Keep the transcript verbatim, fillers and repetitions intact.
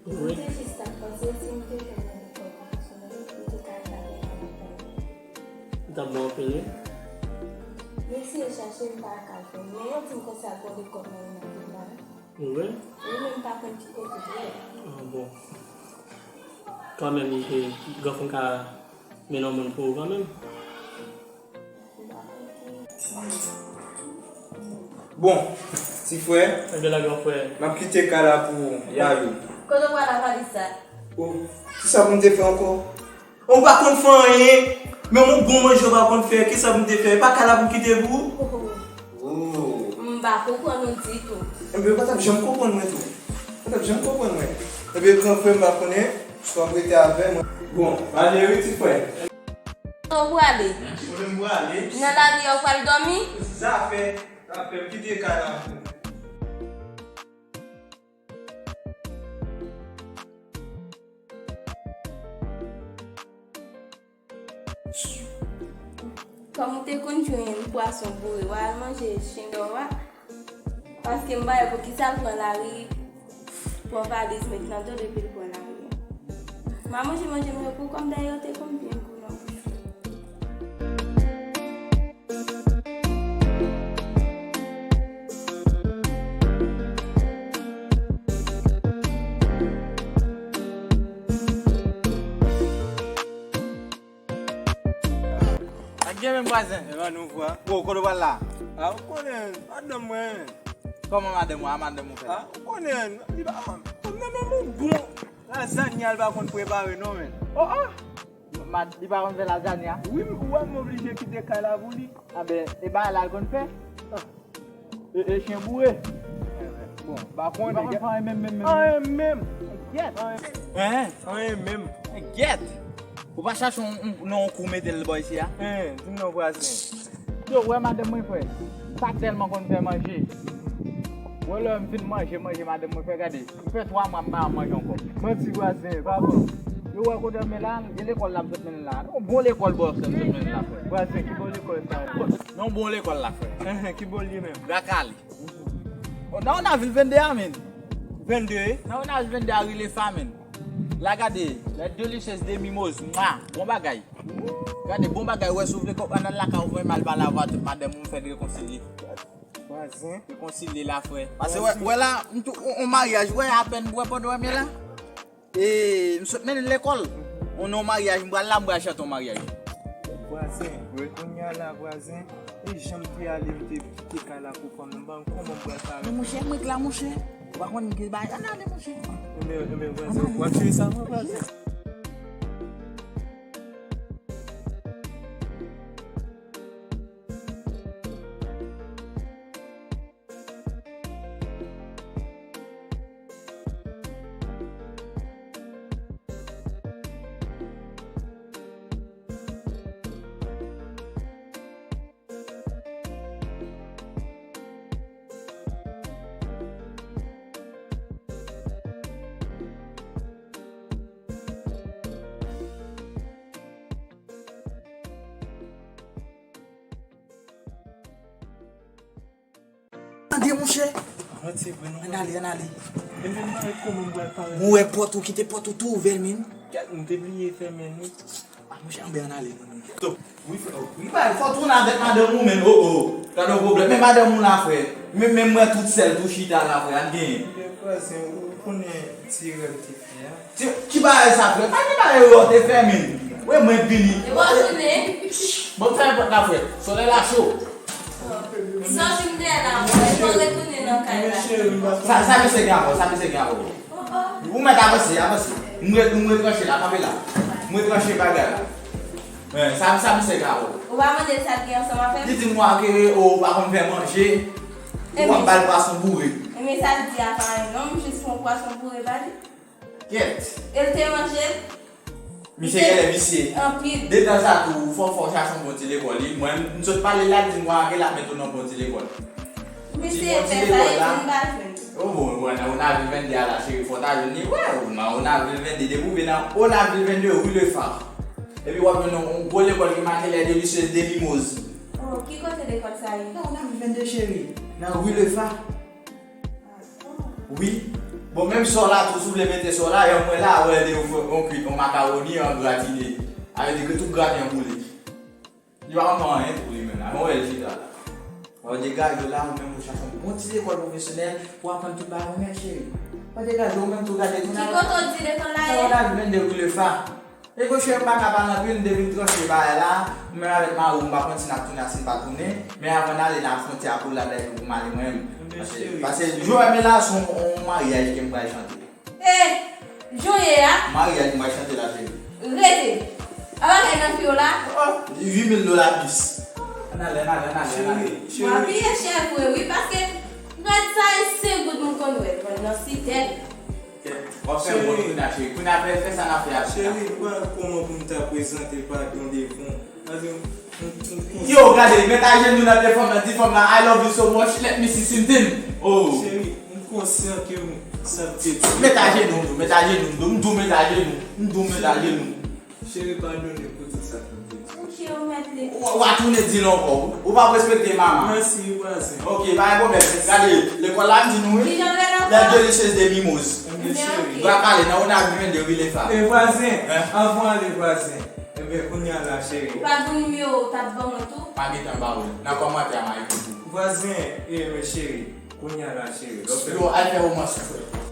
Mwen te jis t ap panse si m te jwenn yon lekòl pwofesyonèl, m te ka travay nan lekòl. Li t ap bon anpil, wi. Men si yo chache m, m pa ka jwenn. Men yo di m konsa gon lekòl nan yon vil la. Wi. Wi, men m pa konn ki kote l ye. Ah, bon. Kanmenm, li te, granfrè m ka mennen yon moun pou ou kanmenm. Bon, ti frè, m ap kite kay la pou Yayou. Kote w pral ak valiz sa? Oh, kisa pou m te fè ankò? Ou pa konn fè anyen. Menm yon bon manje ou pa konn fè. Kisa pou m te fè? E pa kay la pou m kite pou ou? Oh. M pa konprann ou ditou. Enben, ou pa t ap janm konprann mwen tou. Ou pa t ap janm konprann mwen. Enben, gran frè m pa konnen, si w ap rete avè mwen. Bon, ale wi, ti frè. Kote w prale? Kote m prale? Nan lari a w pral dòmi? Zafè, zafè, m kite kay la pou ou. Kòm ou te konn jwenn pwason boure, w al manje chen dòw a. Paske m pa wè poukisa l pran lari, pran valiz, met nan do l epi l pran lari a. M a manje manje m yo pou kò m, dayè yo te konn byen gou nan bouch mwen. Pa gen menm vwazen. Epa nou vwa. Bon, kote w pral la? A, ou konnen, madanm mwen. Kòman madanm ou? A, madanm ou fè? A, ou konnen, li pa, nan menm yon bon lazanya l pa konn prepare non, men. Oh, oh! Mad-, li pa konn fè lazanya? Wi, m, ou wè m oblije kite kay la pou li. A ben, e bagay la l konn fè? A. E, e chen boure. Bon, pa konnen. Li pa konn fè anyen menm, menm, menm. Anyen menm. Gyèt. Anyen. Hein? Anyen menm. Gyèt. Ou pa chache yon, yon, non, yon kou mete l bò isi a? Hein, di m non, vwazen. Yo, wè madanm mwen, frè. Pa tèlman konn fè manje. Wè lè m fin manje, manje madanm mwen fè, gade. M fè twa mwa m pa manje ankò. Manti vwazen, pa bon. Yo wè kote m ye la, e lekòl l ap sot mennen l la. Yon bon lekòl bò sot mennen l la, frè. Vwazen, ki bò lekòl sa ye? Yon bon lekòl la, frè. Enhen, ki bò l ye menm? Gakali. Oh, nan Onavil vennde a, men. Vennde? Nan Onavil vennde a, ri Lefa, men. La gade, la delicieuse de Mimoz, mwa, bon bagay. Gade, bon bagay, wè, si w vle kòb, ann al lakay ou, mwen m al pale avè madanm ou, m fè n rekonsilye. Vwazen. Rekonsilye la, frè. Paske, wè, wè la, m tou, on, on maryaj, wè, apèn, wè, pandan w wè m ye la. E, m sot mennen l lekòl. On, on maryaj, m pral la, m pral chante on maryaj. Vwazen, wi. Kounye a la, vwazen, e jan m te ale, m te kite kay la pou fanm nan, ban m kòman m pral pare. Men monchè, m ret la, monchè. Ou pa konn ki bagay, ann ale, monchè. Enben, enben, vwazen, w ap jere sa, mwen, vwazen. Tande, monchè. Ann ale, ann ale. Mwen wè pòt ou, kite pòt ou tou ouvè, men. Kèt, m te bliye fèmen li. A, monchè, anben ann ale, non, non. Wi, frè, wi, bay, fò tounen avèk madanm ou, men, oh, oh. Gade yon pwoblèm. Men madanm ou la, frè. Men, men mwen tout sèl, tou chita la, frè. Ann genyen. Frè, se, ou konnen ti rèv te fè a. Ti, ki bagay sa, frè? Pa gen bagay yo te fè, men. Wi, mwen vini. E bon, tounen. Bon, fèmen pòt la, frè. Solèy la cho. Sòti m dèyè la, mwen, e fò retounen nan kay la. Sa, sa misye gen avè w, sa misye gen avè w. Ou mèt avanse, avanse. M ret, m ret ranche la, kanpe la. M ret ranche bagay la. Men, sa, sa misye gen avè w. Ou pa mande l sa l gen ansanm avè m? Li di m wa ke ou pa konn fè manje. Ou ap ba l pwason boure. Enben sa l di a pa anyen non, m jis pran pwason boure ba li. Kèt. E l te manje l? Misye genlè visye. Anpil. Detanzantan, fò, fò chache yon bon ti lekòl. Li, mwen, m sot pale la, li di m wa ke l ap mete w nan bon ti lekòl. Misye fè sa, e di m pa jwenn. Oh, bon, bon, nan Onavil vennde a la, cheri, fò w ta jwenn li. Wè, ou nan Onavil vennde, depi w rive nan Onavil vennde, rue Le Phare. Epi w ap jwenn yon, yon gwo lekòl ki make Les Délicieuses de Mimose. Oh, ki kote lekòl sa ye? Nan Onavil vennde, cheri. Nan rue Le Phare. Ah, bon. Wi. Bon, menm sò la tou, si w vle mete sò la, yon mwen la, wè, de yon, yon kwit, yon makawoni, yon gratine. Sa vle di ke tout graten an boule. Li pa konn fè anyen tou, li menm la. Men wè, l chita la. Wè, degaje w la, ou menm ou chache yon bon ti lekòl pwofesyonèl pou aprann tout bagay ou menm, cheri. Wè, degaje w menm tou, gade tou. Ki kote w di lekòl la ye? Sa w la vin de Wilefa. E monchè, m pa ka pale anpil, m te vin tranche bagay la. Mwen avèk mari w, m pa konn si n ap tounen a, si n pa tounen. Men avan n ale nan fwontyè a pou l ap lage pou m ale mwen menm. Paske, paske Joel la se yon, yon maryaj ke m pral chante. E, jan w ye a? Maryaj m pral chante la, cheri. Rete. A bagay nan pye w la? Oh, uit mil dola plis. Ann ale, ann ale, ann ale, ann ale. Cheri, cheri. W ap peye chè vre, wi, paske rad sa e senk goud moun konn wè l vann nan Sitèl. Kèt, w ap fè wont kounye a, cheri. Kounye a, fè, fè sa n ap fè a. Cheri, m pa wè kòman pou m ta prezante padon devan w. Paske m, m, m konn... Yo, gade, met ajenou nan pye fanm nan, di fanm nan, "I love you so much, let me see something." Oh. Cheri, m konsyan ke m, sa m te di. Met ajenou, m di w, met ajenou, m di w, m di w, met ajenou, m di w, met ajenou. Cheri, padone pou tout sa ke m te di. Ok, ou mèt li. W, w a tounen di l ankò. Ou pa respekte manman. Mèsi, vwazen. Ok, pa gen pwoblèm. Gade, lekòl la, m di nou, wi. Kijan l rele ankò? Les Delicieuses de Mimose. Ebyen, cheri. Bra kale, nan Onavivende, wi, lefa. E vwazen, anvan w ale, vwazen. Ebyen, kounye a la, cheri. Ou pa gen nimewo w t ap ban mwen tou? Pa gen tan ba ou. Nan kòmantè a, m a ekri pou ou. Vwazen, e, men cheri, kounye a la, cheri. Yo, al fè romans ou, frè.